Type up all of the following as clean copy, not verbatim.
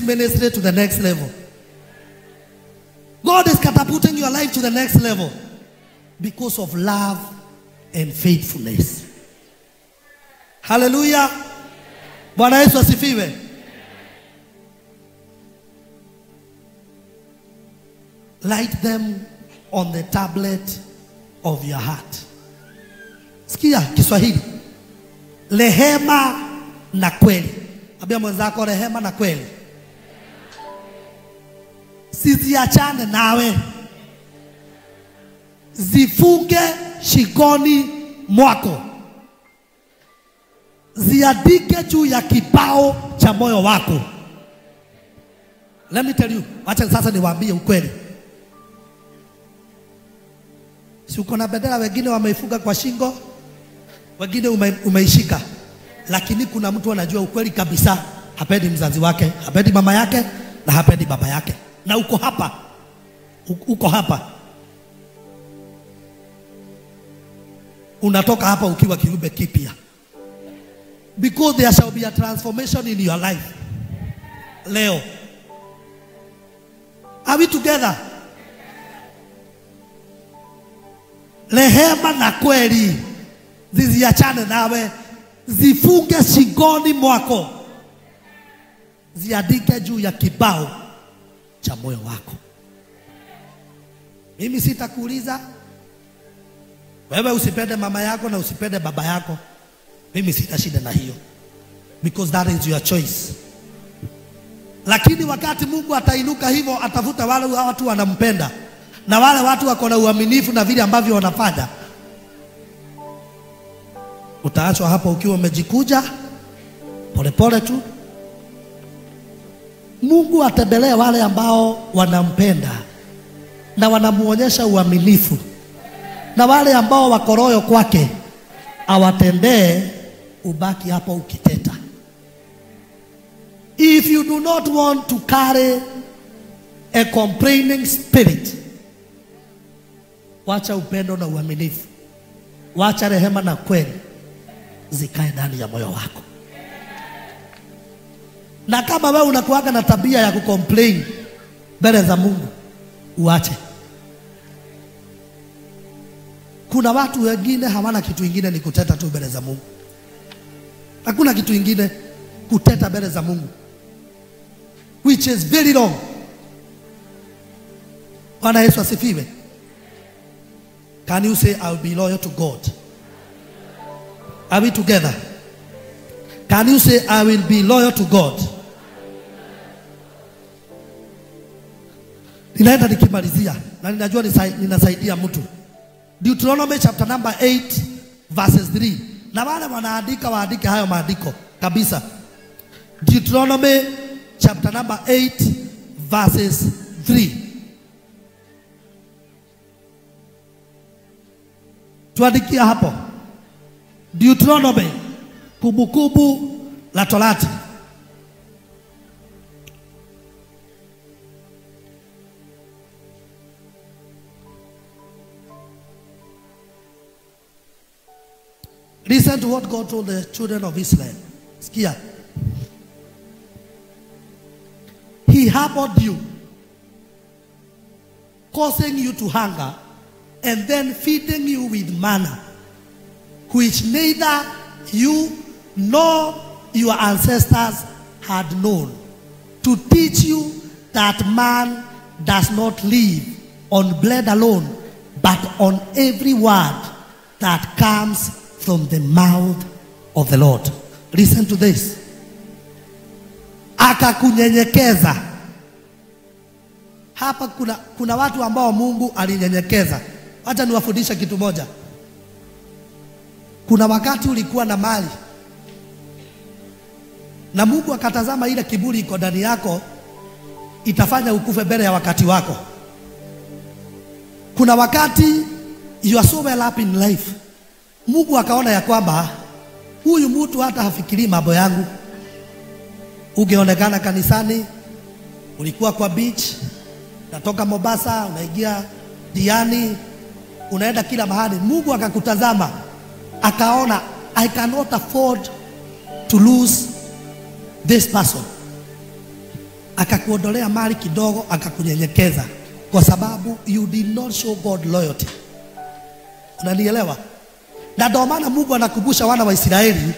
this ministry to the next level. God is catapulting your life to the next level because of love and faithfulness. Hallelujah. Bwana Yesu asifiwe. Write them on the tablet of your heart. Sikia Kiswahili. Rehema na kweli. Ambia mwenzako rehema na kweli. Siziachane nawe. Zifunge shingoni mwako. Ziandike juu ya kibao cha moyo wako. Let me tell you, wacha sasa niwaambie ukweli. Si uko na bendera, wengine wameifunga kwa shingo, wengine umeishika. Lakini kuna mtu anajua ukweli kabisa, hapendi mzazi wake, hapendi mama yake na hapendi baba yake. Na uko hapa. Uko hapa. Unatoka hapa ukiwa kiumbe kipya. Because there shall be a transformation in your life. Leo. Are we together? Rehema na kweli ziziachane nawe, zifunge shingoni mwako, ziandike juu ya kibao cha moyo wako. Mimi sitakuuliza wewe usipende mama yako na usipende baba yako. Mimi sina shida na hiyo, because that is your choice. Lakini wakati Mungu atainuka hivyo, atavuta wale watu wanampenda na wale watu wako na uaminifu na vile ambavyo wanafanya. Utaachwa hapo ukiwa umejikuja polepole tu. Mungu atembelee wale ambao wanampenda na wanamuonyesha uaminifu, na wale ambao wako royo kwake awatendee. Ubaki hapo ukiteta. If you do not want to carry a complaining spirit, wacha upendo na uaminifu, wacha rehema na kweli zikae ndani ya moyo wako. Na kama wewe unakuaga na tabia ya kucomplain mbele za Mungu, uache. Kuna watu wengine hawana kitu ingine, ni kuteta tu mbele za Mungu. Hakuna kitu ingine, kuteta mbele za Mungu, which is very wrong. Bwana Yesu asifiwe. Can you say, I will be loyal to God? Are we together? Can you say, I will be loyal to God? Ninaenda nikimalizia, na ninajua ninasaidia mtu. Deuteronomy chapter number 8 verses 3. Na wale wanaandika waandike hayo maandiko kabisa. Deuteronomy chapter number 8 verses 3. Tuandikia hapo. Deuteronomy, Kumbukumbu la Torati. Listen to what God told the children of Israel. Sikia. He harbored you, causing you to hunger, and then feeding you with manna, which neither you nor your ancestors had known, to teach you that man does not live on bread alone, but on every word that comes from the mouth of the Lord. Listen to this. Akakunyenyekeza. Hapa kuna watu ambao Mungu alinyenyekeza. Acha niwafundishe kitu moja. Kuna wakati ulikuwa na mali, na Mungu akatazama ile kiburi iko ndani yako, itafanya ukufe mbele ya wakati wako. Kuna wakati you are so well up in life, Mungu akaona ya kwamba huyu mtu hata hafikiri mambo yangu. Ungeonekana kanisani, ulikuwa kwa beach, natoka Mombasa, unaingia Diani, unaenda kila mahali. Mungu akakutazama, akaona I cannot afford to lose this person. Akakuondolea mali kidogo, akakunyenyekeza, kwa sababu you did not show God loyalty. Unanielewa? Na ndio maana Mungu anakumbusha wana wa Israeli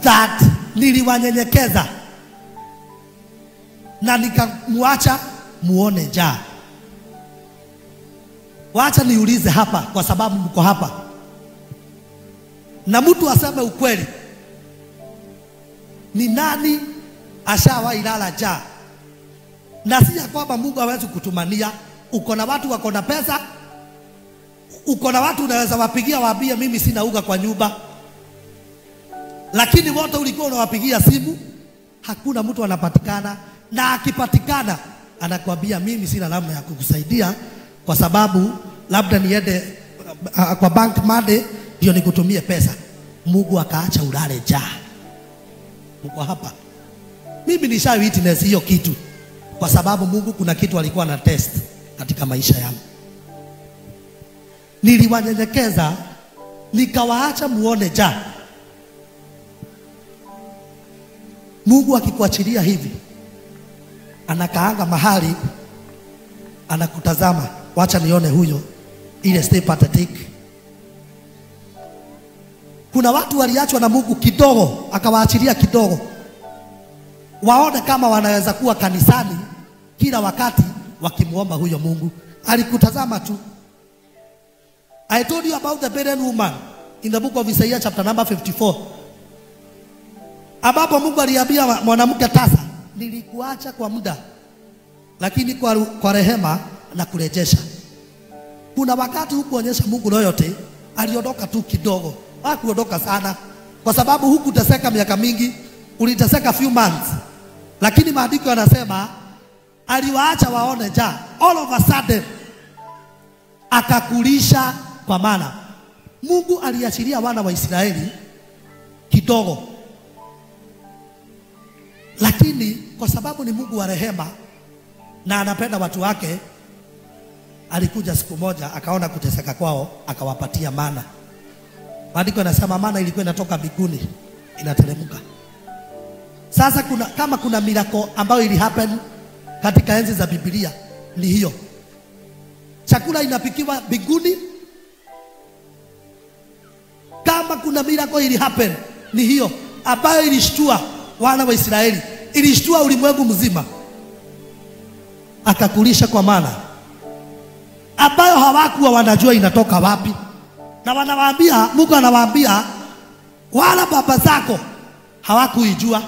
that niliwanyenyekeza na nikamwacha muone njaa. Wacha niulize hapa, kwa sababu mko hapa, na mtu aseme ukweli, ni nani ashawahi lala njaa? Na si ya kwamba Mungu hawezi kutumania. Uko na watu wako na pesa, uko na watu unaweza wapigia waambie mimi sina uga kwa nyumba, lakini wote ulikuwa unawapigia simu, hakuna mtu anapatikana. Na akipatikana anakuambia mimi sina namna ya kukusaidia, kwa sababu labda niende kwa bank Monday ndio nikutumie pesa. Mungu akaacha ulale njaa. Uko hapa? Mimi nisha witness hiyo kitu, kwa sababu Mungu kuna kitu alikuwa na test katika maisha yangu. Niliwanyenyekeza nikawaacha muone njaa. Mungu akikuachilia hivi, anakaanga mahali anakutazama, wacha nione huyo, ile stay pathetic. Kuna watu waliachwa na Mungu kidogo, akawaachilia kidogo, waone kama wanaweza kuwa kanisani kila wakati wakimuomba huyo Mungu. Alikutazama tu. I told you about the barren woman in the book of Isaiah chapter number 54, ambapo Mungu aliambia mwanamke tasa, nilikuacha kwa muda, lakini kwa rehema na kurejesha. Kuna wakati hukuonyesha Mungu loyalty, aliondoka tu kidogo, hakuondoka sana, kwa sababu hukuteseka miaka mingi, uliteseka few months. Lakini maandiko yanasema aliwaacha waone njaa. All of a sudden akakulisha kwa mana. Mungu aliachilia wana wa Israeli kidogo, lakini kwa sababu ni Mungu wa rehema na anapenda watu wake, alikuja siku moja akaona kuteseka kwao, akawapatia mana. Maandiko yanasema mana ilikuwa inatoka mbinguni inateremka. Sasa kama kuna miracle ambayo ili happen katika enzi za Biblia ni hiyo. Chakula inapikiwa mbinguni. Kama kuna miracle ili happen ni hiyo ambayo ilishtua wana wa Israeli, ilishtua ulimwengu mzima. Akakulisha kwa mana ambayo hawakuwa wanajua inatoka wapi. Na wanawaambia, Mungu anawaambia wala baba zako hawakuijua.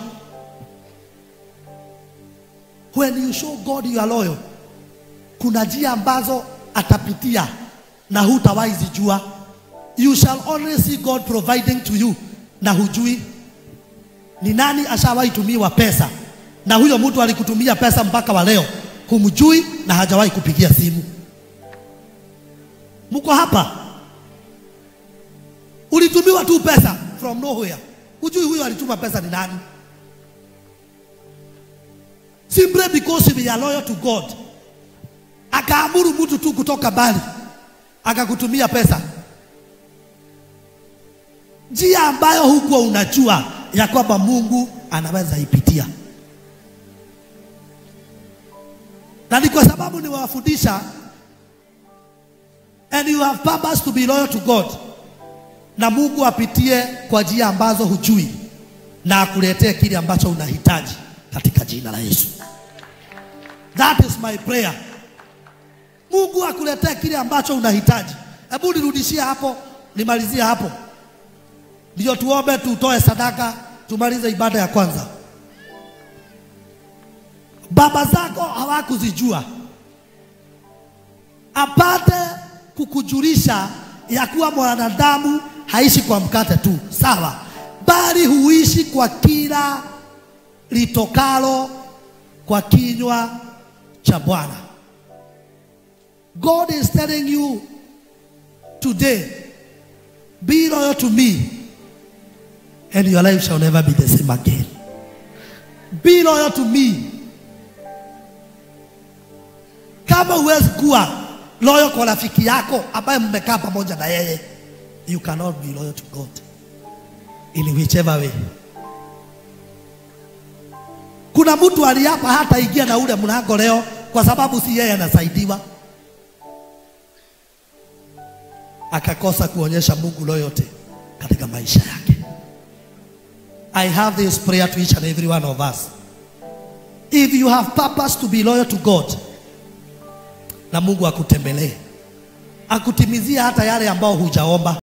When you show God you are loyal, kuna njia ambazo atapitia na hutawahi zijua. You shall only see God providing to you na hujui ni nani ashawahi tumiwa pesa, na huyo mtu alikutumia pesa mpaka wa leo humjui na hajawahi kupigia simu. Mko hapa? Ulitumiwa tu pesa from nowhere, hujui huyo alituma pesa ni nani. Simply because we are loyal to God, akaamuru mtu tu kutoka mbali akakutumia pesa, njia ambayo hukuwa unajua ya kwamba Mungu anaweza ipitia. Na ni kwa sababu niwafundisha, and you have purpose to be loyal to God, na Mungu apitie kwa njia ambazo hujui na akuletee kile ambacho unahitaji katika jina la Yesu. That is my prayer. Mungu akuletee kile ambacho unahitaji. Hebu nirudishie hapo, nimalizie hapo, ndio tuombe, tutoe sadaka, tumalize ibada ya kwanza. Baba zako hawakuzijua, apate kukujulisha ya kuwa mwanadamu haishi kwa mkate tu, sawa, bali huishi kwa kila litokalo kwa kinywa cha Bwana. God is telling you today, be loyal to me and your life shall never be the same again. Be loyal to me. Kama huwezi kuwa loyal kwa rafiki yako ambaye mmekaa pamoja na yeye, you cannot be loyal to God in whichever way. Kuna mtu aliapa hata ingia na ule mlango leo kwa sababu si yeye anasaidiwa. Akakosa kuonyesha Mungu loyalty katika maisha yake. I have this prayer to each and every one of us. If you have purpose to be loyal to God, na Mungu akutembelee, akutimizie hata yale ambao hujaomba.